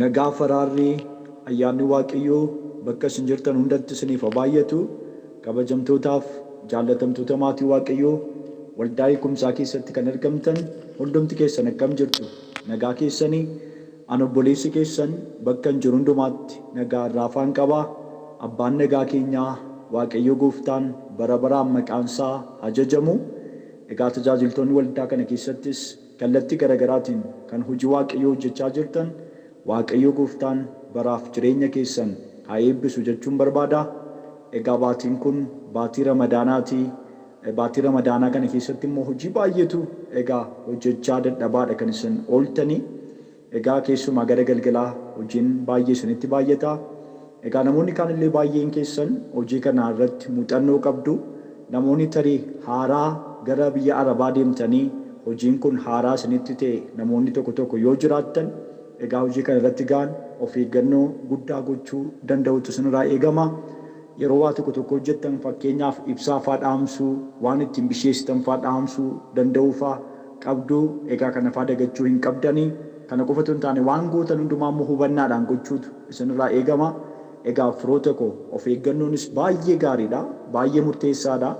Nagaa faraarri ayyaanni Waaqayyoo bakka isin jirtan hundatti isiniif haa baay'atu. Kabajamtootaaf jaallatamtoota maatii Waaqayyoo waldaa hiikumsaa keessatti kan argamtan hundumti keessan akkam jirtu? Nagaa keessanii? An obboleessi keessan bakka hin jiru hundumaatti nagaa irraafaan qabaa. Abbaan nagaa keenyaa Waaqayyo gooftaan bara baraan maqaan isaa haa jajamu. Egaa tajaajiltoonni waldaa kana keessattis kallattii garaagaraatiin kan hojii Waaqayyoo hojjechaa jirtan Waaqayyo gooftaan baraaf jireenya keessan haa eebbisu jechuun barbaada. Egaa baatiin kun baatii Ramadaanaati. Baatii Ramadaanaa kana keessatti immoo hojii baay'eetu egaa hojjechaa dadhabaadha kan isin ooltanii. Egaa keessumaa gara galgalaa hojiin baay'ee isinitti baay'ata. Egaa namoonni kaanillee baay'een keessan hojii kana irratti muuxannoo qabdu. Namoonni tarii haaraa gara biyya Arabaa deemtanii hojiin kun haaraa isinitti ta'e namoonni tokko tokko yoo jiraattan egaa hojii kana irratti ga'an of eeggannoo guddaa gochuu danda'utu isinirraa eegama. Yeroo waa tokko tokko hojjettan fakkeenyaaf ibsaa faa dhaamsuu, waan ittiin bisheessitan faa dhaamsuu danda'uu faa qabdu. Egaa kana faa dagachuu hin qabdanii. Kana qofa otoo hin taane waan gootan hundumaa immoo hubannaadhaan gochuutu isinirraa eegama. Egaa firoota koo of eeggannoonis baay'ee gaariidha. Baay'ee murteessaadha.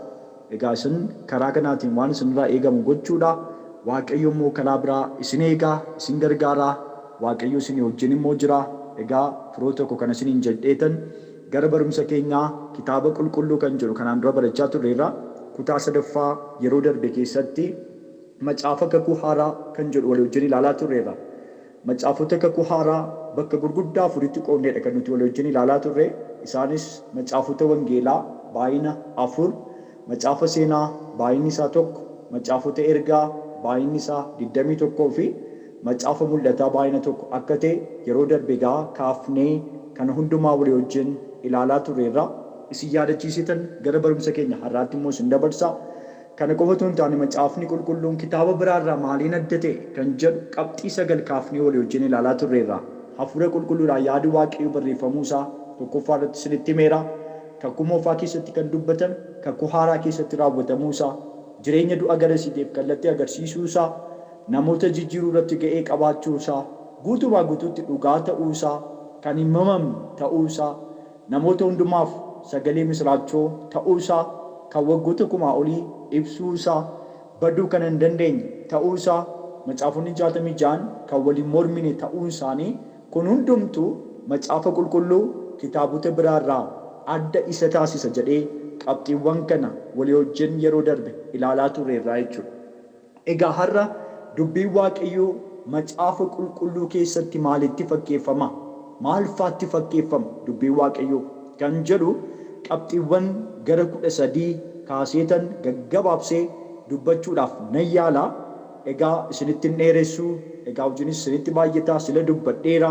Egaa isin karaa kanaatiin waan isinirraa eegamu gochuudha. Waaqayyo immoo karaa biraa isin eegaa, isin gargaaraa. Waaqayyo isin wajjin immoo jira. Egaa firoota koo kana isiniin jedheetan gara barumsa keenyaa kitaaba qulqulluu kan jedhu kanaan dura barachaa turreerra. Kutaa sadaffaa yeroo darbe keessatti macaafa kakuu haaraa kan jedhu walii wajjin ilaalaa turreerra. Macaafota kakuu haaraa bakka gurguddaa afuritti qoodneedha kan nuti walii wajjin ilaalaa turre. Isaanis macaafota wangeelaa baay'ina 4, macaafa seenaa baay'inni isaa 1, macaafota ergaa baay'inni isaa 21 fi macaafa mul'ataa baay'ina 1 akka ta'e yeroo darbe egaa kaafnee kana hundumaa walii wajjin ilaalaa turreerra. Isin yaadachiisitan gara barumsa keenya har'aatti immoo isin dabarsa. Kana qofa otoo hin taane macaafni qulqulluun kitaaba biraarraa maaliin adda ta'e kan jedhu qabxii 9 kaafnee walii wajjin ilaalaa turreerra. Hafuura qulqulluudhaan yaadi Waaqayyoo barreeffamuu isaa tokkoffaa irratti isinitti himeera. Kakuu moofaa keessatti kan dubbatame kakuu haaraa keessatti raawwatamuu isaa, jireenya du'a garasiiteef kallattii agarsiisuu isaa, namoota jijjiiruu irratti ga'ee qabaachuu isaa, guutumaa guutuutti dhugaa ta'uu isaa, kan hin mamamne ta'uu isaa, namoota hundumaaf sagalee misiraachoo ta'uu isaa, kan waggoota kumaa olii ibsuu isaa, baduu kan hin dandeenye ta'uu isaa, macaafonni 66 kan waliin mormine ta'uun isaanii kun hundumtuu macaafa qulqulluu kitaabota biraarraa adda isa taasisa jedhee qabxiiwwan kana walii wajjin yeroo darbe ilaalaa turreerraa jechuudha. Egaa har'a dubbiin Waaqayyoo macaafa qulqulluu keessatti maalitti fakkeeffama? Maal faatti fakkeeffama dubbiin Waaqayyoo kan jedhu qabxiiwwan gara 13 kaaseetan gaggabaabsee dubbachuudhaaf nan yaala. Egaa isinitti hin dheeressu. Egaa hojiinis isinitti baay'ata. Sila dubbadheera.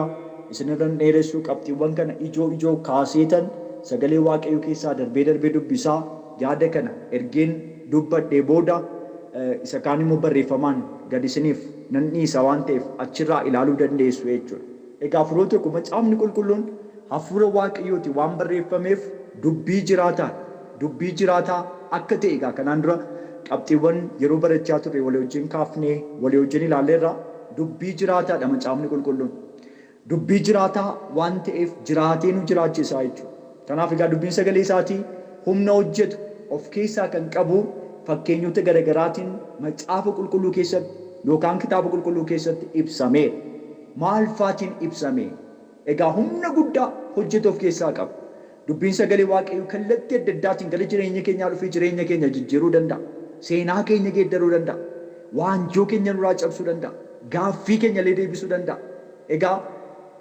Isinirra hin dheeressu. Qabxiiwwan kana ijoo ijoo kaaseetan sagalee Waaqayyoo keessaa darbee darbee dubbisaa yaada kana ergeen dubbadhee booda isa kaan immoo barreeffamaan gad isiniif nan dhiisa waan ta'eef achirraa ilaaluu dandeessu jechuudha. Egaa firoota koo macaafni qulqulluun hafuura Waaqayyooti waan barreeffameef dubbii jiraataa dubbii jiraataa akka ta'e egaa kanaan dura qabxiiwwan yeroo barachaa turre walii wajjin kaafnee walii wajjin ilaalleerra. Dubbii jiraataadha macaafni qulqulluun. Dubbii jiraataa waan ta'eef jiraatee nu jiraachisaa jechuudha. Kanaaf egaa dubbiin sagalee isaatii humna hojjetu of keessaa kan qabu fakkeenyota garaagaraatiin macaafa qulqulluu keessatti yookaan kitaaba qulqulluu keessatti ibsameera. Maal faatiin ibsame? Egaa humna guddaa hojjetu of keessaa qaba. Dubbiin sagalee Waaqayyoo kallattii adda addaatiin gara jireenya keenyaa dhufee jireenya keenya jijjiiruu danda'a. Seenaa keenya geeddaruu danda'a. Waanjoo keenya nurraa cabsuu danda'a. Gaaffii keenya illee deebisuu danda'a. Egaa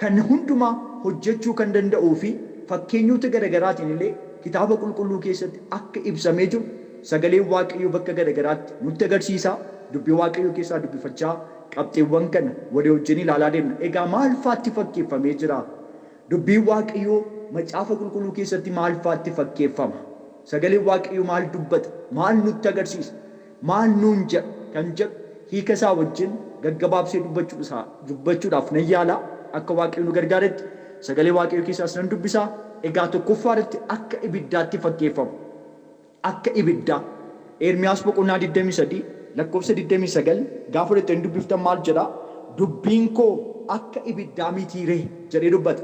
kan hundumaa hojjechuu kan danda'uu fi fakkeenyota garaagaraatiin illee kitaaba qulqulluu keessatti akka ibsamee jiru sagaleen Waaqayyoo bakka garaagaraatti nutti agarsiisa. Dubbii Waaqayyoo keessaa dubbifachaa qabxiiwwan kana walii wajjin ilaalaa deemna. Egaa maal faatti fakkeeffamee jira? Dubbiin Waaqayyoo macaafa qulqulluu keessatti maal faatti fakkeeffama? Sagaleen Waaqayyoo maal dubbata? Maal nutti agarsiisa? Maal nuun jedha? Kan jedhu hiika isaa wajjin gaggabaabsee dubbachuudhaaf nan yaala. Akka Waaqayyo nu gargaaretti sagalee Waaqayyoo keessaas nan dubbisa. Egaa tokkoffaa irratti akka ibiddaatti fakkeeffama. Akka ibiddaa. Ermiyaas boqonnaa 23 lakkoofsa 29 gaafa fudhattanii dubbiftan maal jedha? Dubbiin koo akka ibiddaa mitiiree jedhee dubbata.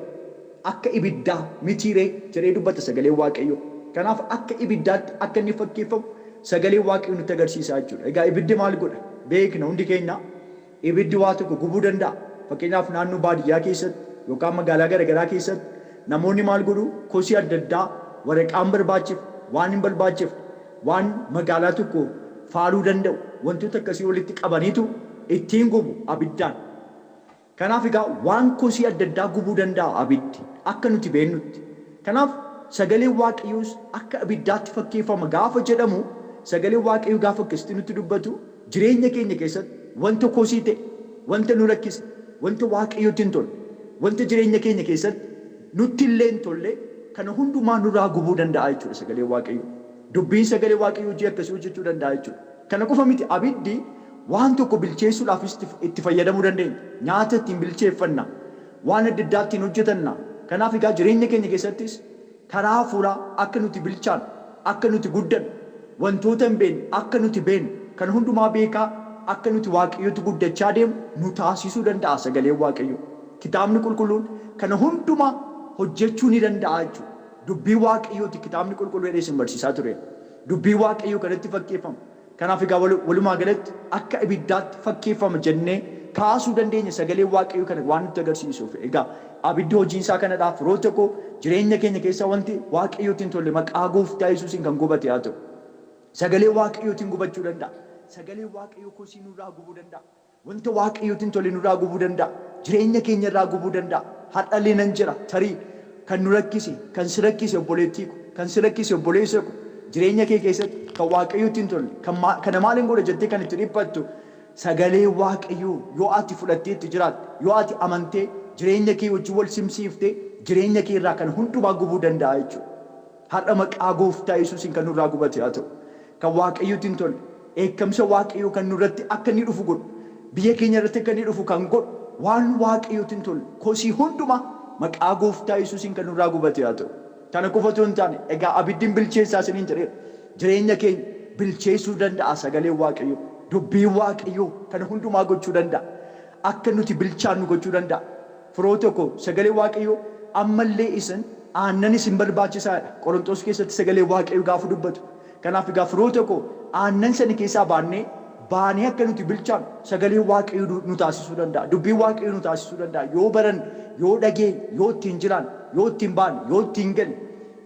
Akka ibiddaa mitiiree jedhee dubbata sagaleen Waaqayyoo. Kanaaf akka ibiddaatti akka inni fakkeeffamu sagaleen Waaqayyoo nutti agarsiisaa jechuudha. Egaa ibiddi maal godha? Beekna hundi keenya, ibiddi waa tokko gubuu danda'a. Fakkeenyaaf naannoo baadiyyaa keessatti yookaan magaalaa garaagaraa keessatti namoonni maal godhu? Kosii adda addaa, waraqaan barbaachifne, waan hin barbaachifne, waan magaalaa tokko faaluu danda'u, wantoota akkasii walitti qabaniitu ittiin gubu abiddaan. Kanaaf egaa waan kosii adda addaa gubuu danda'a abiddi akka nuti beeknutti. Kanaaf sagaleen Waaqayyoos akka ibiddaatti fakkeeffama gaafa jedhamu, sagaleen Waaqayyoo gaafa akkasitti nutti dubbatu, jireenya keenya keessatti wanta kosii ta'e, wanta nu rakkise, wanta Waaqayyootti hin tolle, wanta jireenya keenya keessatti nutti illee hin tolle, kana hundumaa nurraa gubuu danda'a jechuudha sagaleen Waaqayyoo. Dubbiin sagalee Waaqayyoo hojii akkasii hojjechuu danda'a jechuudha. Kana qofa miti, abiddi waan tokko bilcheessuudhaafis itti fayyadamuu dandeenya. Nyaata ittiin bilcheeffanna. Waan adda addaa ittiin hojjetanna. Kanaaf egaa jireenya keenya keessattis karaa hafuuraa akka nuti bilchaannu, akka nuti guddannu, wantoota hin beekne akka nuti beeknu, kan hundumaa beekaa akka nuti Waaqayyotti guddachaa deemu nu taasisuu danda'a sagaleen Waaqayyoo. Kitaabni qulqulluun kana hundumaa hojjechuu ni danda'a jechuudha. Dubbii Waaqayyooti kitaabni qulqulluu jedhee isin barsiisaa ture. Dubbii Waaqayyoo kanatti fakkeeffama. Kanaaf egaa walumaa galatti akka ibiddaatti fakkeeffama jennee kaasuu dandeenya sagalee Waaqayyoo kana waan nutti agarsiisuuf. Egaa abiddi hojiin isaa kanadha. Firoota koo, jireenya keenya keessa wanti Waaqayyootti hin tolle maqaa Gooftaa Yesuusiin kan gubate haa ta'u. Sagalee Waaqayyootiin gubachuu danda'a. Sagalee Waaqayyoo kosii nurraa gubuu danda'a. Wanta Waaqayyootti hin tolle nurraa gubuu danda'a. Jireenya keenya irraa gubuu danda'a. Har'allee nan jira, tarii kan nu rakkise, kan si rakkise obboleettii ko, kan si rakkise obboleessa ko, jireenya kee keessatti kan Waaqayyootti hin tolle, kan kana maaliin godha jettee kan itti dhiphattu, sagalee Waaqayyoo yoo ati fudhattee itti jiraatte, yoo ati amantee jireenya kee wajjin wal simsiiftee, jireenya kee irraa kan hundumaa gubuu danda'a jechuudha. Har'a maqaa Gooftaa Yesuusiin kan nurraa gubate haa ta'u. Kan Waaqayyootti hin tolle, dheekkamsa Waaqayyoo kan nurratti akka inni dhufu godhu, biyya keenya irratti akka inni dhufu kan godhu, waan Waaqayyootti hin tolle, kosii hundumaa maqaa Gooftaa Yesuusiin kan nurraa gubate haa ta'u. Kana qofa otoo hin taane, egaa abiddiin bilcheessaa isiniin jedheera. Jireenya keenya bilcheessuu danda'a sagaleen Waaqayyoo. Dubbiin Waaqayyoo kana hundumaa gochuu danda'a. Akka nuti bilchaannu gochuu danda'a. Firoota koo, sagalee Waaqayyoo ammallee isin aannan isin barbaachisaadha. Qorontos keessatti sagalee Waaqayyoo gaafa dubbatu. Kanaaf egaa firoota koo, aannan sana keessaa baannee baanee akka nuti bilchaannu sagalee Waaqayyoo nu taasisuu danda'a. Dubbiin Waaqayyoo nu taasisuu danda'a. Yoo baranne, yoo dhageenye, yoo ittiin jiraanne, yoo ittiin baanne, yoo ittiin galle,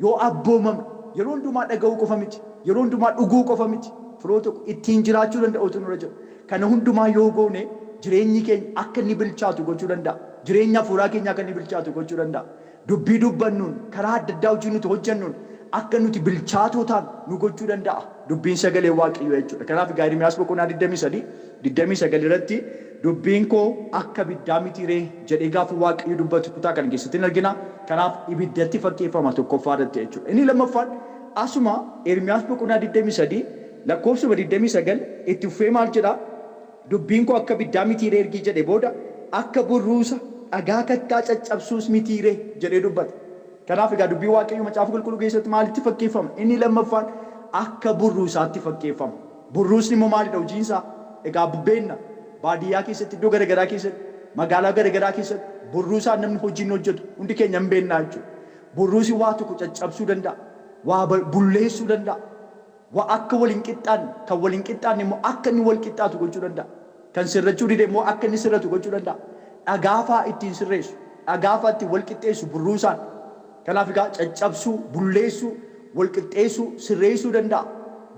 yoo abboomamne, yeroo hundumaa dhaga'uu qofa miti. Yeroo hundumaa dhuguu qofa miti. Firoota koo, ittiin jiraachuu danda'utu nurra jira. Kana hundumaa yoo goone, jireenyi keenya akka inni bilchaatu gochuu danda'a. Jireenya hafuuraa keenya akka inni bilchaatu gochuu danda'a. Dubbii dubbannuun, karaa adda addaa hojii nuti hojjennuun akka nuti bilchaatoo ta'an nu gochuu danda'a. Dubbiin sagalee Waaqayyoo jechuudha. Kanaaf egaa Ermiyaas boqonnaa 23, 29 irratti dubbiin koo akka ibiddaa mitiiree jedhee gaafa Waaqayyo dubbatu kutaa kana keessatti hin argina. Kanaaf ibiddatti fakkeeffama tokkoffaa irratti jechuudha. Inni lammaffaan asuma Ermiyaas boqonnaa 23 lakkoofsuma 29 itti fufee maal jedhaa? Dubbiin koo akka ibiddaa mitiiree ergii jedhe booda, akka burruusa dhagaa kattaa caccabsuus mitiiree jedhee dubbata. Kanaaf egaa dubbii Waaqayyoo Macaafa Qulqulluu keessatti maalitti fakkeeffama? Inni lammaffaan akka burruusaatti fakkeeffama. Burruusni immoo maalidha hojiin isaa? Egaa beenna, baadiyyaa keessatti, iddoo garaagaraa keessatti, magaalaa garaagaraa keessatti burruusaan namni hojii inni hojjetu hundi keenya hin beennaa jechuudha. Burruusi waa tokko caccabsuu danda'a. Waa bulleessuu danda'a. Waa akka wal hin qixxaanne, kan wal hin qixxaanne immoo akka inni wal qixxaatu gochuu danda'a. Kan sirrachuu dide immoo akka inni sirratu gochuu danda'a. Dhagaa fa'aa ittiin sirreessu, dhagaa fa'aa ittiin wal qixxeessu burruusaan. Kanaaf egaa caccabsuu, bulleessuu, wal qixxeessuu, sirreessuu danda'a.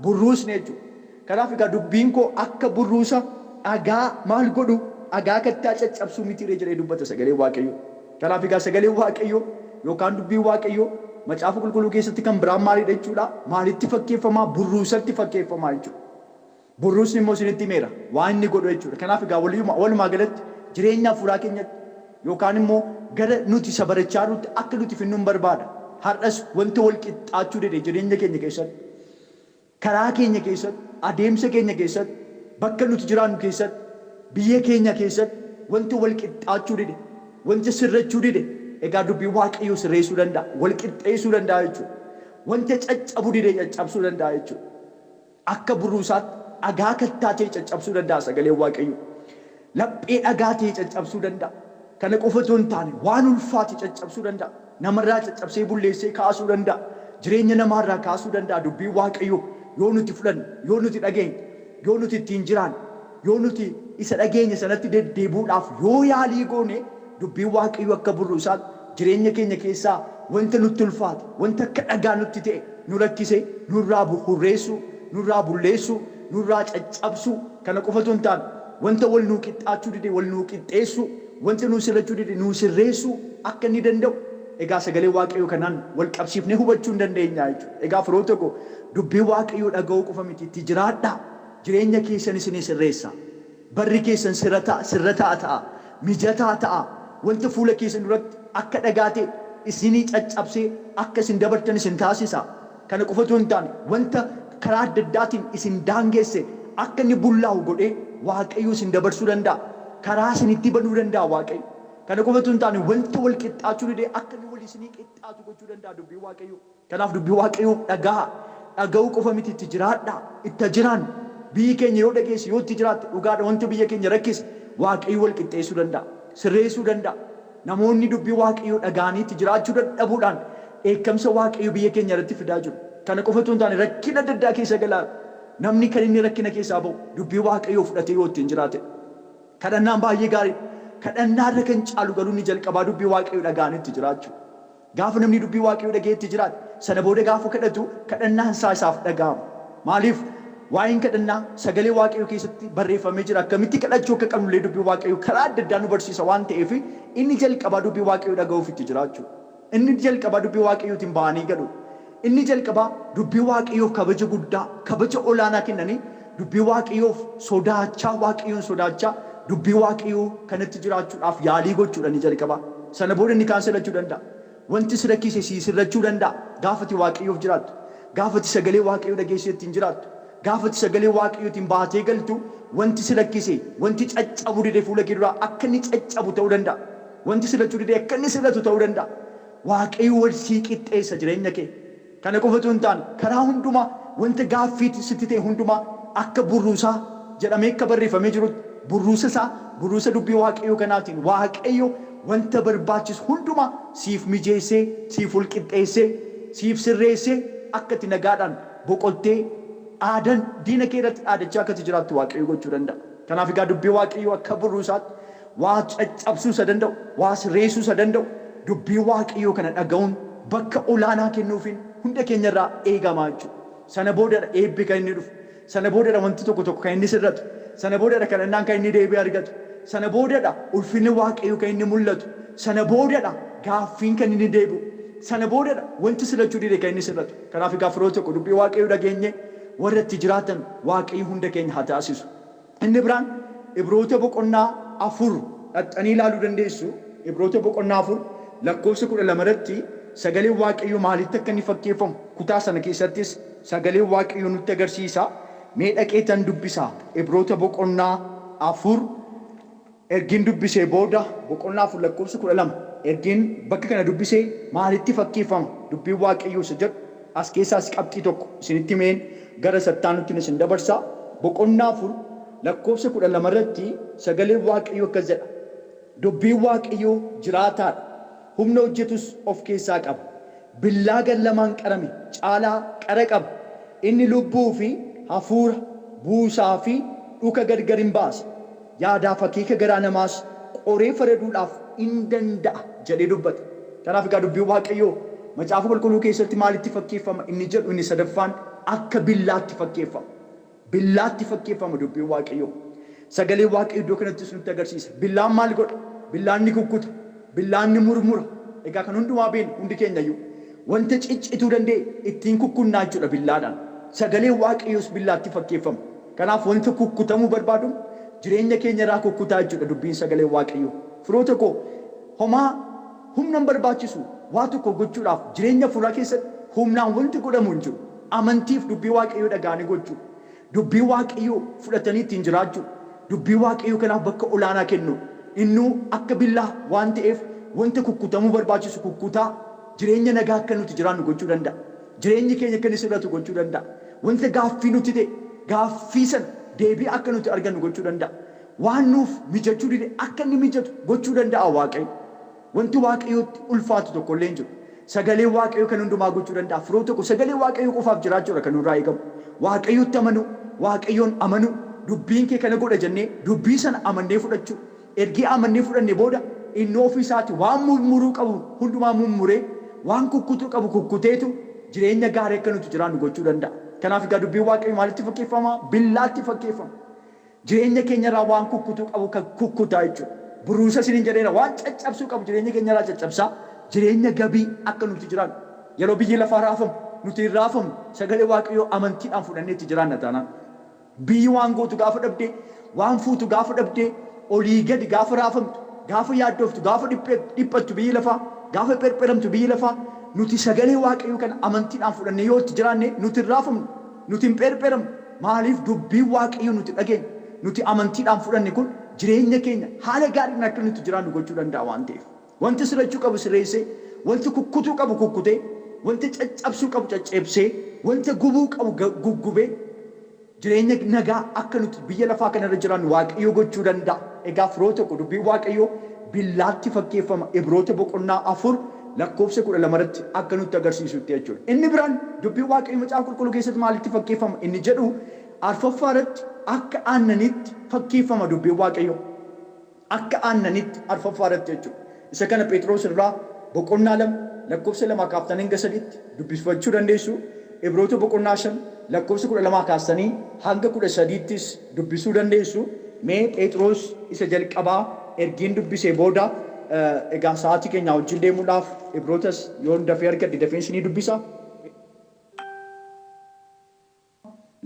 Burruusni jechuudha. Kanaaf egaa dubbiin koo akka burruusa dhagaa maal godhu, dhagaa kattaa caccabsuu mitiiree jedhee dubbata sagaleen Waaqayyoo. Kanaaf egaa sagaleen Waaqayyoo yookaan dubbiin Waaqayyoo Macaafa Qulqulluu keessatti kan biraan maalidha jechuudha? Maalitti fakkeeffamaa? Burruusatti fakkeeffamaa jechuudha. Burruusni immoo isinitti himeera waan inni godhu jechuudha. Kanaaf egaa walumaa galatti jireenya hafuuraa keenyatti yookaan immoo gara nuti isa barachaa jirrutti akka nuti finnu hin barbaada. Har'as wanta wal qixxaachuu dide jireenya keenya keessatti, karaa keenya keessatti, adeemsa keenya keessatti, bakka nuti jiraannu keessatti, biyya keenya keessatti wanta wal qixxaachuu dide, wanta sirrachuu dide, egaa dubbiin Waaqayyoo sirreessuu danda'a, wal qixxeessuu danda'a jechuudha. Wanta caccabu dide caccabsuu danda'a jechuudha. Akka burruusaatti dhagaa kattaa ta'e caccabsuu danda'a sagaleen Waaqayyoo. Laphee dhagaa ta'e caccabsuu danda'a. Kana qofa otoo hin taane waan ulfaate caccabsuu danda'a. Namarraa caccabsee bulleessee kaasuu danda'a. Jireenya namaarraa kaasuu danda'a dubbiin Waaqayyoo yoo nuti fudhanne, yoo nuti dhageenye, yoo nuti ittiin jiraanne, yoo nuti isa dhageenye sanatti deddeebi'uudhaaf yoo yaalii goone dubbiin Waaqayyoo akka burruusaatti jireenya keenya keessaa wanta nutti ulfaate, wanta akka dhagaa nutti ta'e nu rakkise nurraa hurreessuu, nurraa bulleessuu, nurraa caccabsuu. Kana qofa otoo hin taane wanta wal nuu qixxaachuu dide wal nuu qixxeessuu, wanta nuu sirrachuu dide nuu sirreessuu akka inni danda'u egaa sagalee Waaqayyoo kanaan wal qabsiifnee hubachuu hin dandeenya jechuudha. Egaa firoota koo, dubbii Waaqayyoo dhaga'uu qofa miti, itti jiraadhaa. Jireenya keessan isinii sirreessa. Barri keessan sirrataa ta'a, mijataa ta'a. Wanta fuula keessan duratti akka dhagaa ta'e isinii caccabsee akka isin dabartan isin taasisa. Kana qofa otoo hin taane wanta karaa adda addaatiin isin daangesse akka inni bullaa'u godhee Waaqayyo isin dabarsuu danda'a. Karaa isinitti banuu danda'a Waaqayyo. Kana qofa otoo hin taane wanta wal qixxaachuu didee akka inni wal isinii qixxaatu gochuu danda'a dubbii Waaqayyoo. Kanaaf dubbii Waaqayyoo dhaga'a. Dhaga'uu qofa miti, itti jiraadhaa. Itti jiraan biyyi keenya yoo dhageesse, yoo itti jiraatte, dhugaadha wanta biyya keenya rakkise Waaqayyo wal qixxeessuu danda'a. Sirreessuu danda'a. Namoonni dubbii Waaqayyoo dhaga'anii itti jiraachuu dadhabuudhaan dheekkamsa Waaqayyoo biyya keenya irratti fidaa jiru. Kana qofa otoo hin taane rakkina adda addaa keessa galaa. Namni kan inni rakkina keessaa ba'u dubbii Waaqayyoo fudhatee yoo ittiin jiraate. Kadhannaan baay'ee gaariidha. Kadhannaarra kan caalu garuu inni jalqabaa dubbii Waaqayyoo dhaga'anii itti jiraachuu. Gaafa namni dubbii Waaqayyoo dhaga'ee itti jiraate, sana booda gaafa kadhatu kadhannaan isaa isaaf dhaga'ama. Maaliif? Waa'een kadhannaa sagalee Waaqayyoo keessatti barreeffamee jira. Akkamitti kadhachuu akka qabnullee dubbii Waaqayyoo karaa adda addaa nu barsiisa waan ta'eef inni jalqabaa dubbii Waaqayyoo dhaga'uuf itti jiraachuu. Inni jalqabaa dubbii Waaqayyootiin ba'anii galu. Inni jalqabaa dubbii Waaqayyoof kabaja guddaa, kabaja olaanaa kennanii dubbii Waaqayyoof sodaachaa, Waaqayyoon sodaachaa dubbii Waaqayyoo kanatti jiraachuudhaaf yaalii gochuudha inni jalqabaa. Sana booda inni kaan sirrachuu danda'a. Wanti si rakkise sii sirrachuu danda'a. Gaafati Waaqayyoof jiraattu, gaafati sagalee Waaqayyoo dhageessee ittiin jiraattu, gaafati sagalee Waaqayyootiin baatee galtu, wanti si rakkise, wanti caccabu dide fuula kee duraa akka inni caccabu ta'uu danda'a. Wanti sirrachuu dide akka inni sirratu ta'uu danda'a. Waaqayyo wal sii qixxeessa jireenya kee. Kana qofa otoo hin taane karaa hundumaa wanta gaaffii sitti ta'e hundumaa akka burruusaa jedhamee akka barreeffamee jirutti burruusa isaa, burruusa dubbii Waaqayyoo kanaatiin Waaqayyo wanta barbaachisu hundumaa siif mijeessee, siif wal qixxeessee, siif sirreessee akka itti nagaadhaan boqottee aadan diina kee irratti dhaadachaa akka itti jiraattu Waaqayyo gochuu danda'a. Kanaaf egaa dubbii Waaqayyoo akka burruusaatti waa caccabsuu isa danda'u, waa sirreessuu isa danda'u dubbii Waaqayyoo kana dhaga'uun bakka olaanaa kennuufiin hunda keenya irraa eegamaa jechuudha. Sana boodadha eebbi kan inni dhufu. Sana boodadha wanti tokko tokko kan inni sirratu. Sana boodadha kadhannaan kan inni deebii argatu. Sana boodadha ulfinni Waaqayyoo kan inni mul'atu. Sana boodadha gaaffiin kan inni deebi'u. Sana boodadha wanti sirrachuu dide kan inni sirratu. Kanaaf egaa firoota tokko dubbii Waaqayyoo dhageenye warra itti jiraatan Waaqayyo hunda keenya haa taasisu. Inni biraan Ibroota boqonnaa 4 dhaqxanii ilaaluu dandeessu. Ibroota boqonnaa 4 lakkoofsa 12 irratti sagaleen Waaqayyoo maalitti akka inni fakkeeffamu kutaa sana keessattis sagaleen Waaqayyoo nutti agarsiisa. Mee dhaqeetan dubbisa. Ibroota boqonnaa 4 ergin dubbisee booda boqonnaa 4 lakkoofsa 12 ergin bakka kana dubbisee maalitti fakkeeffama dubbiin Waaqayyoo isa jedhu as keessaas qabxii tokko isinitti himeen gara sattaanutti isin dabarsa. Boqonnaa 4 lakkoofsa 12 irratti sagaleen Waaqayyoo akkas jedha. Dubbiin Waaqayyoo jiraataadha, humna hojjetus of keessaa qaba. Billaa gar lamaan qarame caalaa qara qaba. Inni lubbuu fi hafuura, buusaa fi dhuka gargar hin baasa. Yaadaaf akeeka garaa namaas qoree faraduudhaaf in danda'a jedhee dubbata. Kanaaf egaa dubbiin Waaqayyoo Macaafa Qulqulluu keessatti maalitti fakkeeffama inni jedhu inni sadaffaan akka billaatti fakkeeffama. Billaatti fakkeeffama dubbiin Waaqayyoo. Sagaleen Waaqayyoo iddoo kanattis nutti agarsiisa. Billaan maal godha? Billaan ni kukkuta. Billaan ni murmura. Egaa kan hundumaa beeknu hundi keenya iyyuu wanta ciccituu danda'e ittiin kukkunnaa jechuudha billaadhaan. Sagaleen Waaqayyoos billaatti fakkeeffama. Kanaaf wanta kukkutamuu barbaadu jireenya keenya irraa kukkutaa jechuudha dubbiin sagalee Waaqayyoo. Firoota koo, homaa humna hin barbaachisu waa tokko gochuudhaaf jireenya hafuuraa keessatti humnaan wanti godhamu hin jiru. Amantiif dubbii Waaqayyoo dhaga'anii gochuu. Dubbii Waaqayyoo fudhatanii ittiin jiraachuu. Dubbii Waaqayyoo kanaaf bakka olaanaa kennu. Innuu akka billaa waan ta'eef wanta kukkutamuu barbaachisu kukkutaa jireenya nagaa akka nuti jiraannu gochuu danda'a. Jireenyi keenya akka inni sirratu gochuu danda'a. Wanta gaaffii nutti ta'e gaaffii sana deebii akka nuti argannu gochuu danda'a. Waan nuuf mijachuu dide akka inni mijatu gochuu danda'a Waaqayyo. Wanti Waaqayyootti ulfaatu tokko illee hin jiru. Sagalee Waaqayyoo kan hundumaa gochuu danda'a. Firoo tokko sagalee Waaqayyoo qofaaf jiraachuudha kan nurraa eegamu. Waaqayyotti amanuu, Waaqayyoon amanuu, dubbiin kee kana godha jennee dubbii sana amannee fudhachuu. Ergii amannee fudhanne booda inni ofii isaati waan murmuruu qabu hundumaa mummuree, waan kukkutuu qabu kukkuteetu jireenya gaarii akka nuti jiraannu gochuu danda'a. Kanaaf egaa dubbiin Waaqayyoo maalitti fakkeeffama? Billaatti fakkeeffama. Jireenya keenyarraa waan kukkutuu qabu kan kukkutaa jechuudha. Buruusa isiniin jedheera, waan caccabsuu qabu jireenya keenyarraa caccabsaa, jireenya gabii akka nuti jiraannu. Yeroo biyyi lafaa raafamu nuti hin raafamnu, sagalee Waaqayyoo amantiidhaan fudhannee itti jiraanna taanaan. Biyyi waan gootu gaafa dhabdee, waan fuutu gaafa dhabdee, olii gadi gaafa raafamtu, gaafa yaaddoftu, gaafa dhiphattu biyyi lafaa, gaafa pherpheramtu biyyi lafaa, nuti sagalee Waaqayyoo kana amantiidhaan fudhannee yoo itti jiraanne nuti hin raafamnu, nuti hin pherpheramnu. Maaliif? Dubbiin Waaqayyoo nuti dhageenye, nuti amantiidhaan fudhanne kun jireenya keenya haala gaariin akka nuti jiraannu gochuu danda'a waan ta'eef. Wanti sirrachuu qabu sirreessee, wanti kukkutuu qabu kukkutee, wanti caccabsuu qabu caccabsee, wanta gubuu qabu guggubee jireenya nagaa akka nuti biyya lafaa kanarra jiraannu Waaqayyoo gochuu danda'a. Egaa firoo tokko dubbiin Waaqayyoo billaatti fakkeeffama Ibroota boqonnaa 4 lakkoofsa 12 irratti akka nutti agarsiisutti jechuudha. Inni biraan dubbiin Waaqayyoo Macaafa Qulqulluu keessatti maalitti fakkeeffama inni jedhu arfaffaa irratti akka aannanitti fakkeeffama dubbiin Waaqayyoo. Akka aannanitti arfaffaa irratti jechuudha. Isa kana Phexros irraa boqonnaa 2 lakkoofsa 2 kaaftanii hanga 3tti dubbifachuu dandeessu. Ibroota boqonnaa 5 lakkoofsa 12 kaastanii hanga 13ttis dubbisuu dandeessu. Mee Phexros isa jalqabaa ergiin dubbisee booda egaa sa'aatii keenya wajjin deemuudhaaf Ibrootas yoon dafee argadhe dafeen isinii dubbisa.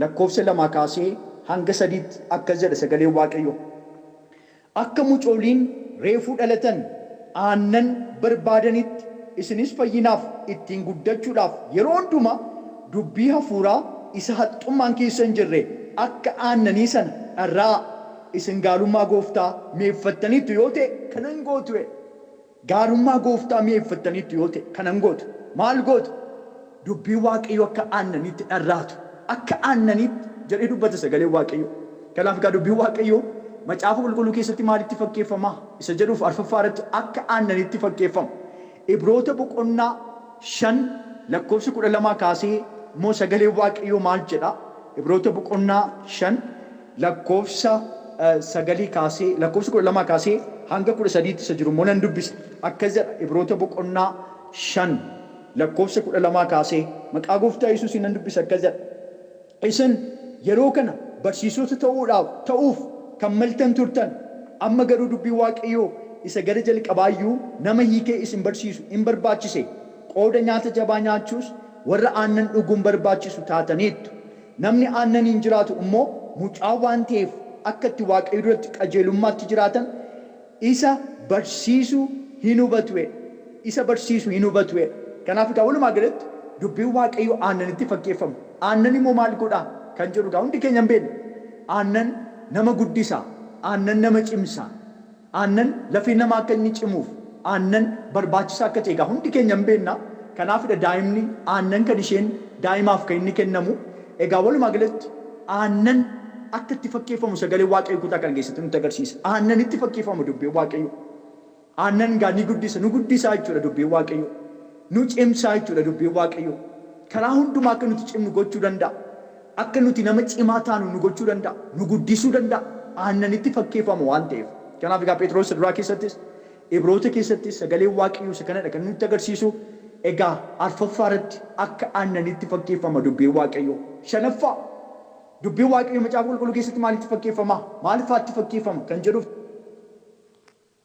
Lakkoofsa 2 kaasee hanga 3tti akkas jedha sagaleen Waaqayyoo. Akka mucooliin reefuu dhalatan aannan barbaadanitti isinis fayyinaaf ittiin guddachuudhaaf yeroo hundumaa dubbii hafuuraa isa haxxummaan keessa hin jirre akka aannanii sana dharra'aa. Isin gaarummaa gooftaa mi'eeffattaniittu yoo ta'e kana hin gootu. Gaarummaa gooftaa mi'eeffattaniittu yoo ta'e kana hin gootu. Maal gootu? Dubbii Waaqayyoo akka aannaniitti dharraatu. Akka aannaniitti jedhee dubbata sagaleen Waaqayyoo. Kanaaf egaa dubbiin Waaqayyoo Macaafa Qulqulluu keessatti maalitti fakkeeffama? Isa jedhuuf arfaffaa irratti akka aannaniitti fakkeeffama. Ibroota boqonnaa 5 lakkoofsa 12 kaasee immoo sagaleen Waaqayyoo maal jedha? Ibroota boqonnaa 5 lakkoofsa 9 kaasee lakkoofsa 12 kaasee hanga 13tti isa jiru immoo nan dubbisa. Akkas jedha Ibroota boqonnaa 5 lakkoofsa 12 kaasee maqaa gooftaa Yesuusiin nan dubbisa akkas jedha. Isin yeroo kana barsiisota ta'uuf kan maltan turtan, amma garuu dubbii Waaqayyoo isa gara jalqabaayyuu nama hiikee isin barsiisu in barbaachise. Qooda nyaata jabaa nyaachuus warra aannan dhuguun barbaachisu taataniittu. Namni aannaniin jiraatu immoo mucaa waan ta'eef akka itti Waaqayyo duratti qajeelummaatti jiraatan isa barsiisu hin hubatu. Isa barsiisu hin hubatu. Kanaaf egaa walumaa galatti dubbiin Waaqayyoo aannanitti fakkeeffama. Aannan immoo maal godhaa kan jedhu egaa hundi keenya hin beeknu. Aannan nama guddisa, aannan nama cimsa, aannan lafeen namaa akka inni cimuuf aannan barbaachisaa akka ta'e egaa hundi keenya hin beekna. Kanaafidha daa'imni aannan kan isheen daa'imaaf kan inni kennamu. Egaa walumaa galatti aannan akka itti fakkeeffamu sagaleen Waaqayyoo kutaa kana keessatti nutti agarsiisa. Aannanitti fakkeeffama dubbiin Waaqayyoo. Aannan egaa ni guddisa, nu guddisaa jechuudha dubbiin Waaqayyoo. Nu cimsaa jechuudha dubbiin Waaqayyoo. Karaa hundumaa akka nuti cimnu gochuu danda'a. Akka nuti nama cimaa taanu nu gochuu danda'a. Nu guddisuu danda'a. Aannanitti fakkeeffama waan ta'eef. Kanaaf egaa Phexros duraa keessattis Ibroota keessattis sagaleen Waaqayyoo isa kanadha kan nutti agarsiisu. Egaa arfaffaa irratti akka aannanitti fakkeeffama dubbiin Waaqayyoo. Shanaffaa dubbiin Waaqayyoo Macaafa Qulqulluu keessatti maalitti fakkeeffama? Maal faatti fakkeeffama kan jedhuuf